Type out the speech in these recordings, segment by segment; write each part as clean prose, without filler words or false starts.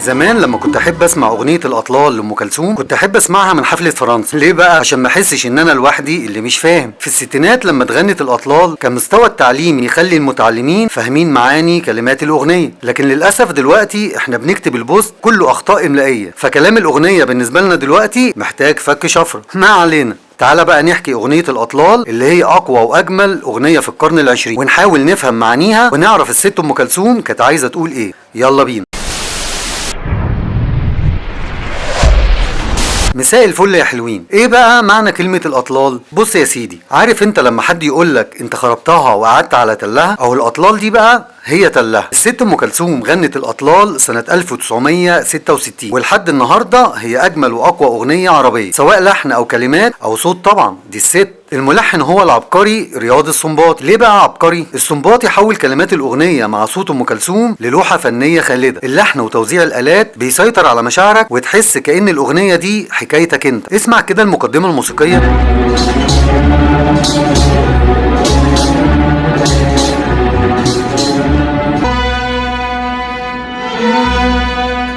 زمان لما كنت احب اسمع اغنية الاطلال لام كلثوم كنت احب اسمعها من حفلة فرنسا. ليه بقى؟ عشان ما احسش ان انا لوحدي اللي مش فاهم. في الستينات لما اتغنت الاطلال كان مستوى التعليم يخلي المتعلمين فاهمين معاني كلمات الاغنية، لكن للاسف دلوقتي احنا بنكتب ال post كله اخطاء املائيه، فكلام الاغنية بالنسبة لنا دلوقتي محتاج فك شفرة. ما علينا، تعالى بقى نحكي اغنية الاطلال اللي هي اقوى واجمل اغنية في القرن العشرين، ونحاول نفهم معانيها ونعرف الست ام كلثوم كانت عايزه تقول ايه. يلا بينا. مساء الفل يا حلوين. ايه بقى معنى كلمة الاطلال؟ بص يا سيدي، عارف انت لما حد يقولك انت خربتها وقعدت على تلها، او الاطلال دي بقى هي تلها. الست ام كلثوم غنت الاطلال سنة 1966، ولحد النهاردة هي اجمل واقوى اغنية عربية، سواء لحن او كلمات او صوت. طبعا دي الست. الملحن هو العبقري رياض السنباطي. ليه بقى عبقري؟ السنباطي حول كلمات الاغنية مع صوت ام كلثوم للوحه فنية خالدة. اللحن وتوزيع الالات بيسيطر على مشاعرك وتحس كأن الاغنية دي حكايتك انت. اسمع كده المقدمة الموسيقية.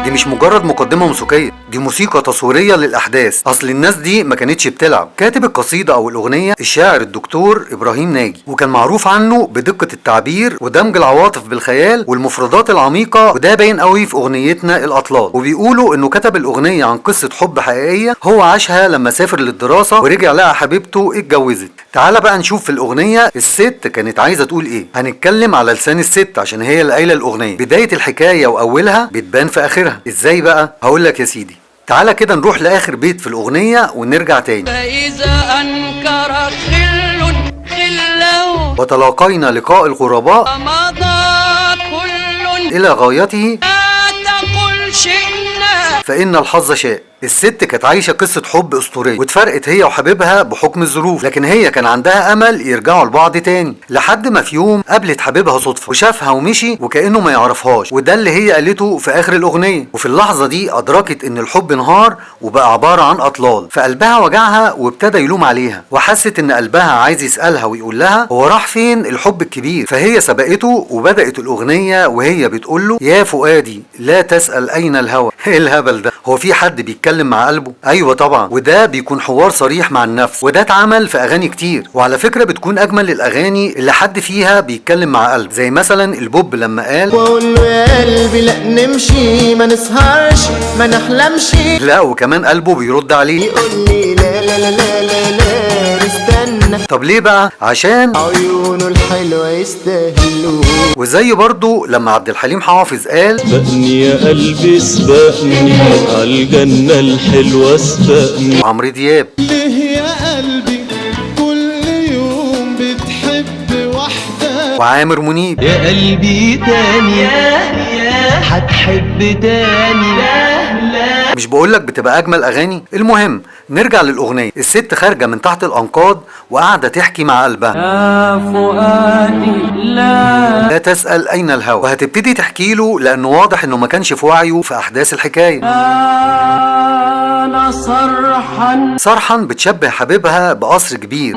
دي مش مجرد مقدمة موسيقية، دي موسيقى تصويرية للأحداث. أصل الناس دي ما كانتش بتلعب. كاتب القصيدة أو الأغنية الشاعر الدكتور إبراهيم ناجي، وكان معروف عنه بدقة التعبير ودمج العواطف بالخيال والمفردات العميقة، وده باين قوي في أغنيتنا الأطلال. وبيقولوا إنه كتب الأغنية عن قصة حب حقيقية هو عاشها لما سافر للدراسة ورجع لقى حبيبته اتجوزت. تعال بقى نشوف في الأغنية الست كانت عايزة تقول إيه. هنتكلم على لسان الست عشان هي اللي قايلة الأغنية. بداية الحكاية وأولها بتبان في آخرها. إزاي بقى؟ هقول لك يا سيدي. تعالى كده نروح لآخر بيت في الأغنية ونرجع تاني. فإذا أنكر خل خله وتلاقينا لقاء الغرباء مضى كل إلى غايته لا تقل شئنا فإن الحظ شاء. الست كانت عايشة قصة حب أسطورية، واتفرقت هي وحبيبها بحكم الظروف، لكن هي كان عندها أمل يرجعوا لبعض تاني، لحد ما في يوم قابلت حبيبها صدفة وشافها ومشي وكأنه ما يعرفهاش، وده اللي هي قالته في آخر الأغنية. وفي اللحظة دي أدركت إن الحب انهار وبقى عبارة عن أطلال، فقلبها وجعها وابتدى يلوم عليها، وحست إن قلبها عايز يسألها ويقول لها هو راح فين الحب الكبير. فهي سبقته وبدأت الأغنية وهي بتقول له يا فؤادي لا تسأل أين الهوى. إيه الهبل ده؟ هو في حد بيتكلم مع قلبه؟ ايوه طبعا، وده بيكون حوار صريح مع النفس، وده اتعمل في اغاني كتير. وعلى فكرة بتكون اجمل الاغاني اللي حد فيها بيتكلم مع قلبه، زي مثلا البوب لما قال واقول له يا قلبي لا نمشي ما نسهرش ما نحلمش، لا وكمان قلبه بيرد عليه يقول لي لا لا لا لا لا لا استنى. طب ليه بقى؟ عشان عيونه الحلوة يستاهلوا. وزي برضو لما عبد الحليم حافظ قال سبقني يا قلبي سبقني عالجنة الحلوة سبقني. عمرو دياب ليه يا قلبي كل يوم بتحب واحدة، وعامر منيب يا قلبي تاني هتحب تاني. مش بقولك بتبقى اجمل اغاني؟ المهم نرجع للاغنية. الست خارجه من تحت الانقاض وقاعدة تحكي مع قلبها يا فؤادي لا تسأل اين الهوى، وهتبتدي تحكي له لانه واضح انه ما كانش في وعيه في احداث الحكاية. أنا صرحا صرحا بتشبه حبيبها بقصر كبير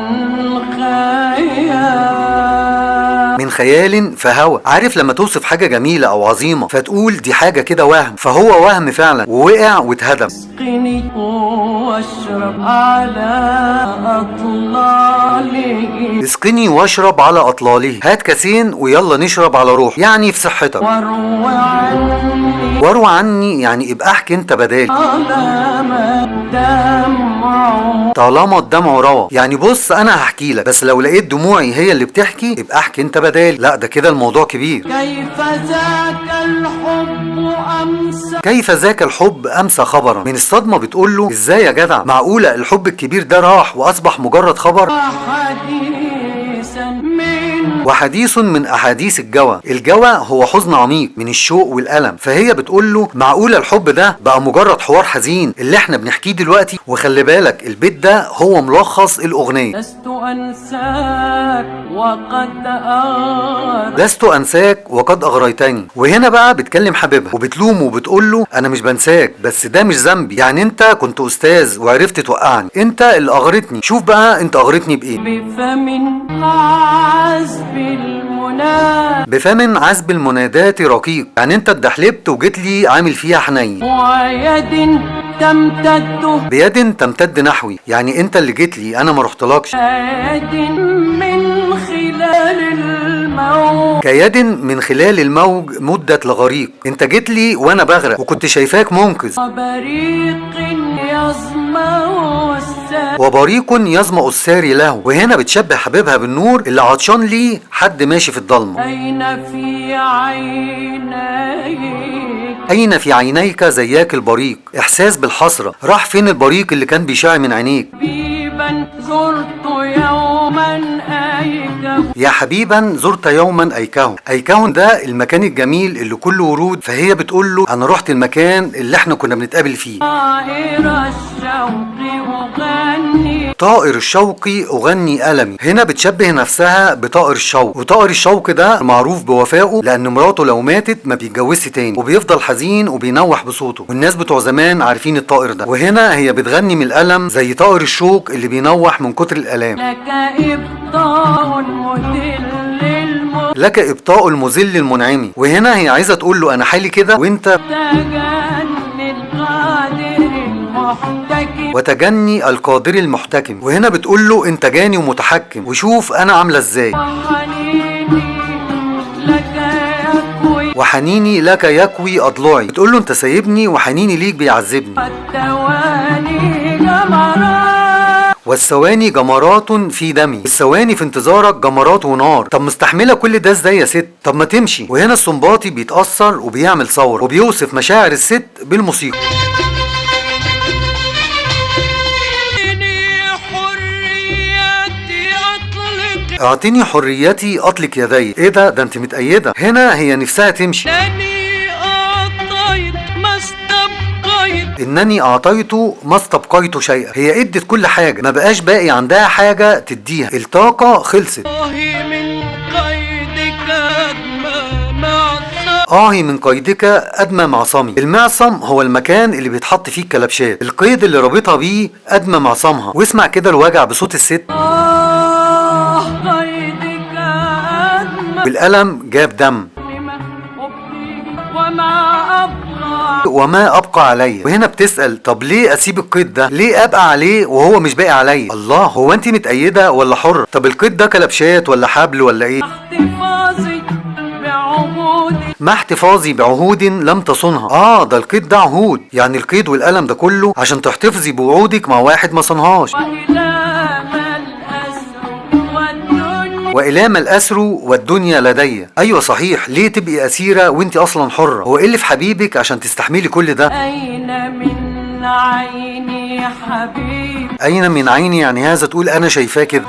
من خيال فهوى. عارف لما توصف حاجة جميلة أو عظيمة فتقول دي حاجة كده وهم، فهو وهم فعلا ووقع واتهدم. اسقني واشرب على أطلاله، اسقني واشرب على أطلاله، هات كاسين ويلا نشرب على روح، يعني في صحتك. واروي عني واروي عني يعني ابقى احكي انت بدالي. طالما الدمع، طالما الدمع روى، يعني بص انا هحكي لك، بس لو لقيت دموعي هي اللي بتحكي ابقى احكي انت بدالي. لا ده كده الموضوع كبير. كيف ذاك الحب أمس، كيف ذاك الحب امسى خبرا. من الصدمة بتقول له ازاي يا جدع، معقولة الحب الكبير ده راح واصبح مجرد خبر؟ حديثا من وحديث من احاديث الجوى. الجوى هو حزن عميق من الشوق والالم، فهي بتقول له معقولة الحب ده بقى مجرد حوار حزين اللي احنا بنحكيه دلوقتي؟ وخلي بالك البيت ده هو ملخص الاغنية. لست أنساك وقد أغريتني، لست انساك وقد اغريتني. وهنا بقى بتكلم حبيبها وبتلومه وبتقول له انا مش بنساك، بس ده مش ذنبي، يعني انت كنت استاذ وعرفت توقعني، انت اللي اغرتني، شوف بقى انت اغرتني بايه. بفم عذب المنى المنى. بفم عذب المنادات رقيق، يعني انت اتدحلبت وجيت لي عامل فيها حنين. ويد تمتد، بيد تمتد نحوي، يعني انت اللي جيت لي انا ما رحتلكش. يد من خلال الموج، كيد من خلال الموج مدت لغريق، انت جيت لي وانا بغرق وكنت شايفاك منقذ. وبريق يظمأ الساري، وبريق يظمأ الساري له. وهنا بتشبه حبيبها بالنور اللي عطشان ليه حد ماشي في الضلمة. أين في عينيك، أين في عينيك زياك البريق، إحساس بالحسرة، راح فين البريق اللي كان بيشع من عينيك. حبيبا زرت يوما أيكه، يا حبيبا زرت يوما أيكه. أيكه ده المكان الجميل اللي كله ورود، فهي بتقول له أنا رحت المكان اللي احنا كنا بنتقابل فيه. طائر الشوق أغني، طائر الشوق أغني ألمي. هنا بتشبه نفسها بطائر الشوق، وطائر الشوق ده معروف بوفائه لأن مراته لو ماتت ما بيتجوزش تاني وبيفضل حزين وبينوح بصوته، والناس بتوع زمان عارفين الطائر ده. وهنا هي بتغني من الألم زي طائر الشوق اللي بينوح من كتر الآلام. لك إبطاء مذل المتجني، لك إبطاء المذل المنعمي. وهنا هي عايزة تقول له أنا حالي كده وأنت القادر المحتكم، وتجني القادر المحتكم. وهنا بتقول له انت جاني ومتحكم وشوف انا عامله ازاي. وحنيني لك يكوي، وحنيني لك يكوي اضلعي، بتقول له انت سايبني وحنيني ليك بيعذبني. والتواني جمرات، والثواني جمرات في دمي، الثواني في انتظارك جمرات ونار. طب مستحمله كل ده ازاي يا ست؟ طب ما تمشي. وهنا السنباطي بيتأثر وبيعمل ثورة وبيوصف مشاعر الست بالموسيقى. اعطيني حريتي اطلق يدي. ايه ده؟ ده انت متأيدة. هنا هي نفسها تمشي. انني اعطيت ما استبقيت شيئا، هي ادت كل حاجة، ما بقاش باقي عندها حاجة تديها، الطاقة خلصت. آهي من قيدك أدمى معصمي. المعصم هو المكان اللي بيتحط فيه الكلبشات، القيد اللي رابطها بيه أدمى معصمها. واسمع كده الوجع بصوت الست. قيدك أدمى، بالألم جاب دم، وما أبقى، وما أبقى عليا. وهنا بتسأل طب ليه أسيب القيد ده؟ ليه أبقى عليه وهو مش باقي عليا؟ الله، هو أنت متأيدة ولا حر؟ طب القيد ده كلبشات ولا حبل ولا إيه؟ احتفاظي بعهود، ما احتفاظي بعهود لم تصنها. ده القيد ده عهود، يعني القيد والألم ده كله عشان تحتفظي بوعودك مع واحد ما صنهاش. وإلى ما الأسر والدنيا لدي. أيوة صحيح، ليه تبقي أسيرة وانت أصلا حرة؟ هو إيه اللي في حبيبك عشان تستحملي كل ده؟ أين من عيني حبيبي، أين من عيني، يعني هذا تقول أنا شايفاه كده.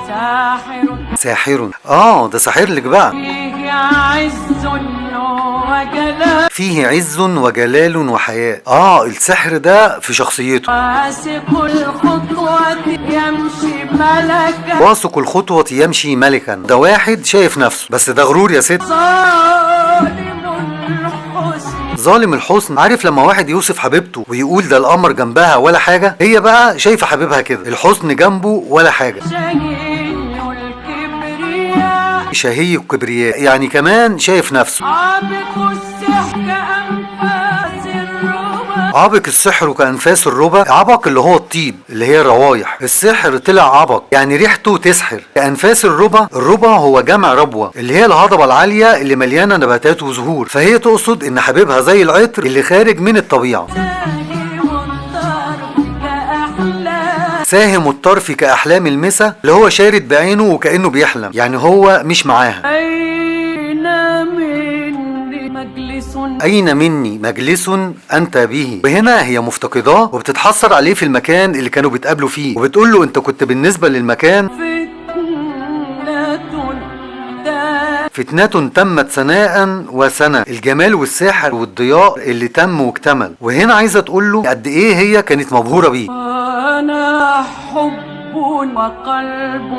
ساحر، ساحر، ده ساحر لك بقى. فيه عز وجلال، فيه عز وجلال وحياء. السحر ده في شخصيته. واثق الخطوة يمشي ملكا، واثق الخطوة يمشي ملكا. ده واحد شايف نفسه، بس ده غرور يا ست. ظالم الحسن، ظالم الحسن. عارف لما واحد يوصف حبيبته ويقول ده القمر جنبها ولا حاجة، هي بقى شايفة حبيبها كده، الحسن جنبه ولا حاجة. شهي الكبرياء، شهي الكبرياء، يعني كمان شايف نفسه. عابق السحر كأنفاس الربا، عابق السحر كأنفاس الربا. عبق اللي هو الطيب اللي هي الروايح، السحر طلع عبق يعني ريحته تسحر. كأنفاس الربا، الربا هو جمع ربوة اللي هي الهضبة العالية اللي مليانة نباتات وزهور، فهي تقصد ان حبيبها زي العطر اللي خارج من الطبيعة. ساهم الطرف كأحلام المسا، اللي هو شارد بعينه وكأنه بيحلم، يعني هو مش معاها. أين مني مجلس، أين مني مجلس أنت به. وهنا هي مفتقداه وبتتحسر عليه في المكان اللي كانوا بيتقابلوا فيه، وبتقول له أنت كنت بالنسبة للمكان فتنة تمت سناء وسنة، الجمال والسحر والضياء اللي تم واكتمل. وهنا عايزة تقول له قد إيه هي كانت مبهورة بيه. أنا حب وقلب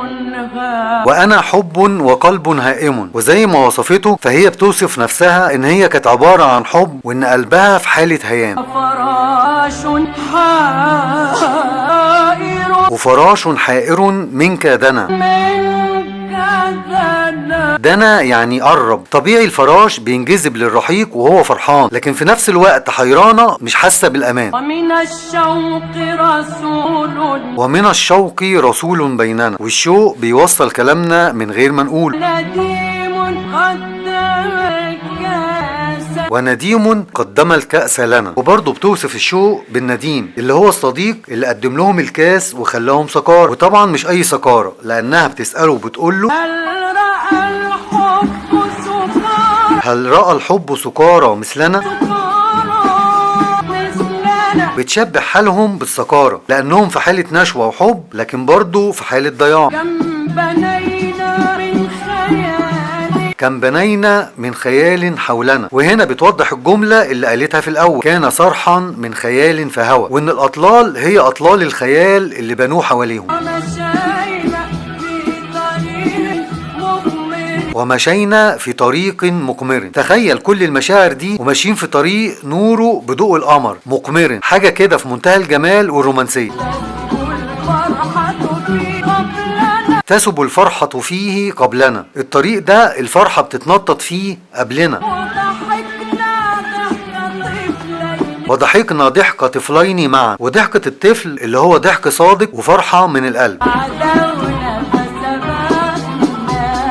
هائم، وأنا حب وقلب هائم. وزي ما وصفته فهي بتوصف نفسها إن هي كانت عبارة عن حب وإن قلبها في حالة هيام. فراش حائر، وفراش حائر منك دنا، منك دنا، دنا يعني قرب. طبيعي الفراش بينجذب للرحيق وهو فرحان، لكن في نفس الوقت حيرانة مش حاسة بالأمان. ومن الشوق رسول، ومن الشوق رسول بيننا، والشوق بيوصل كلامنا من غير ما نقول. نديم قدم الكأس، ونديم قدم الكأس لنا. وبرضه بتوصف الشوق بالنديم اللي هو الصديق اللي قدم لهم الكاس وخلاهم سكارى، وطبعا مش اي سكارى، لانها بتسأله وبتقول له هل رأى الحب سكارى، هل رأى الحب سكارى مثلنا؟ سكارى مثلنا. بتشبه حالهم بالسكارى لانهم في حالة نشوة وحب، لكن برضه في حالة ضياع. كم بنينا من خيال، كم بنينا من خيال حولنا. وهنا بتوضح الجملة اللي قالتها في الأول، كان صرحا من خيال فهوى، وإن الأطلال هي أطلال الخيال اللي بنوه حواليهم. ومشينا في طريق مقمر، ومشينا في طريق مقمر. تخيل كل المشاعر دي وماشيين في طريق نوره بضوء القمر، مقمر، حاجة كده في منتهى الجمال والرومانسية. والفرحة في قبلنا، تسب الفرحة فيه قبلنا. الطريق ده الفرحة بتتنطط فيه قبلنا. وضحكنا ضحك طفلين، وضحكنا ضحك طفلين معا، وضحكة الطفل اللي هو ضحك صادق وفرحة من القلب. عدونا فسبقنا،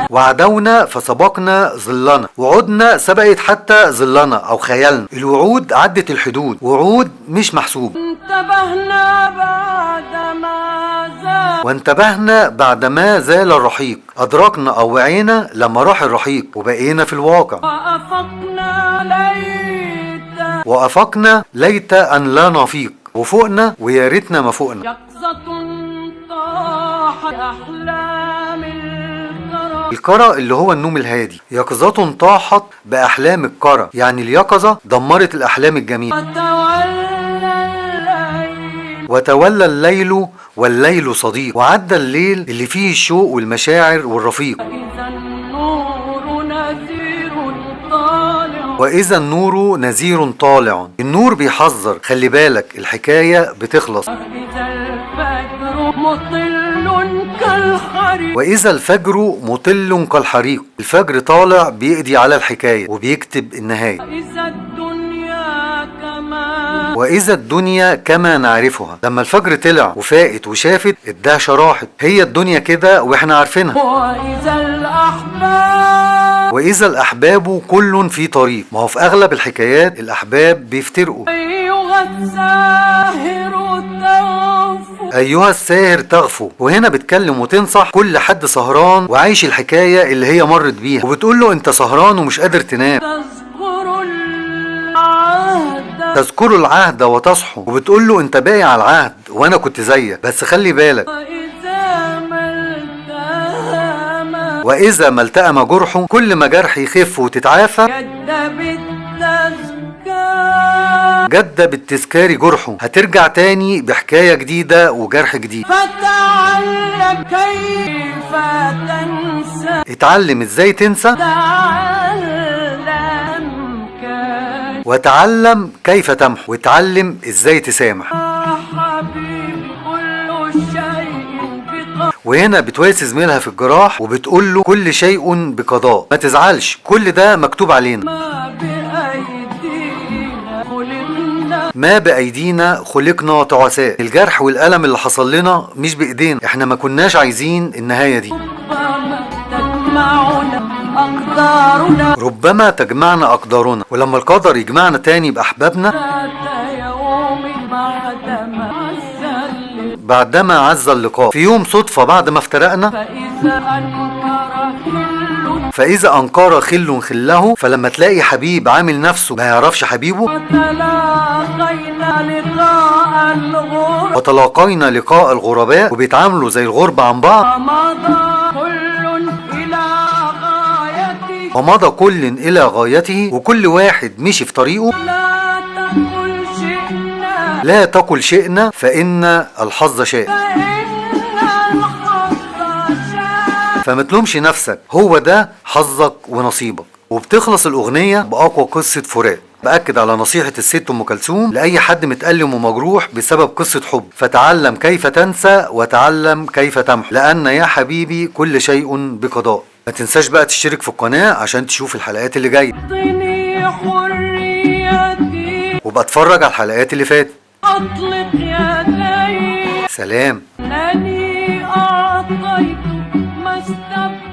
وعدونا فسبقنا ظلنا، وعودنا سبقت حتى ظلنا أو خيالنا. الوعود عدت الحدود، وعود مش محسوب. انتبهنا بعدما زال، وانتبهنا بعدما زال الرحيق، أدركنا أو وعينا لما راح الرحيق وبقينا في الواقع. وأفقنا ليت، وأفقنا ليت أن لا نفيق، وفوقنا ويا ريتنا ما فوقنا. يقظة طاحت أحلام الكرى، الكرى اللي هو النوم الهادي. يقظة طاحت بأحلام الكرى، يعني اليقظة دمرت الأحلام الجميلة. وتولى الليل، وتولى الليل والليل صديق، وعدى الليل اللي فيه الشوق والمشاعر والرفيق. إذا النور نذير طالع، وإذا النور نذير طالع، النور بيحذر، خلي بالك الحكاية بتخلص. وإذا الفجر مطل كالحريق، وإذا الفجر مطل كالحريق، الفجر طالع بيقضي على الحكاية وبيكتب النهاية. وإذا الدنيا كما، وإذا الدنيا كما نعرفها، لما الفجر طلع وفاقت وشافت الدهشة راحت، هي الدنيا كده واحنا عارفينها. وإذا الأحباب، وإذا الأحباب كل في طريق، ما هو في أغلب الحكايات الأحباب بيفترقوا. أيها الساهر تغفو، أيها الساهر تغفو. وهنا بتكلم وتنصح كل حد سهران وعايش الحكاية اللي هي مرت بيها، وبتقول له أنت سهران ومش قادر تنام. تذكر العهد، تذكر العهد وتصحو، وبتقول له أنت باقي على العهد وأنا كنت زيك، بس خلي بالك. وإذا ما التهم، وإذا ما التأم جرحه، كل ما جرح يخف وتتعافى، جد بالتذكار، جد بالتذكار جرحه، هترجع تاني بحكاية جديدة وجرح جديد. فتعلم كيف تنسى، اتعلم ازاي تنسى، تعلم كيف، وتعلم كيف تمحو، وتعلم ازاي تسامح. حبيبي كل شيء بقضاء، وهنا بتواسي زميلها في الجراح وبتقول له كل شيء بقضاء، ما تزعلش كل ده مكتوب علينا. ما بأيدينا خلقنا، ما بأيدينا خلقنا تعساء، الجرح والألم اللي حصل لنا مش بإيدينا، احنا ما كناش عايزين النهاية دي. ربما تجمعنا أقدارنا، ربما تجمعنا أقدارنا، ولما القدر يجمعنا تاني بأحبابنا، ذات يوم بعدما عز اللقاء، بعدما عز اللقاء، في يوم صدفة بعد ما افترقنا، فإذا أنكر خل، فإذا أنكر خل خله، فلما تلاقي حبيب عامل نفسه ما يعرفش حبيبه، وتلاقينا لقاء الغرب، وتلاقينا لقاء الغرباء، وبيتعاملوا زي الغربة عن بعض، ومضى كل إلى غايته، ومضى كل إلى غايته، وكل واحد مشي في طريقه. لا تقل شئنا، لا تقل شئنا فإن الحظ شاء، فإن الحظ شاء. فما تلومش نفسك، هو ده حظك ونصيبك. وبتخلص الأغنية بأقوى قصة فراق. بأكد على نصيحة الست أم كلثوم لأي حد متألم ومجروح بسبب قصة حب، فتعلم كيف تنسى وتعلم كيف تمحو، لأن يا حبيبي كل شيء بقضاء. ما ما تنساش بقى تشترك في القناة عشان تشوف الحلقات اللي جاية. أعطني حريتي. وبقى اتفرج على الحلقات اللي فاتت. أطلق يدي. سلام. أنني أعطيت ما استبقى.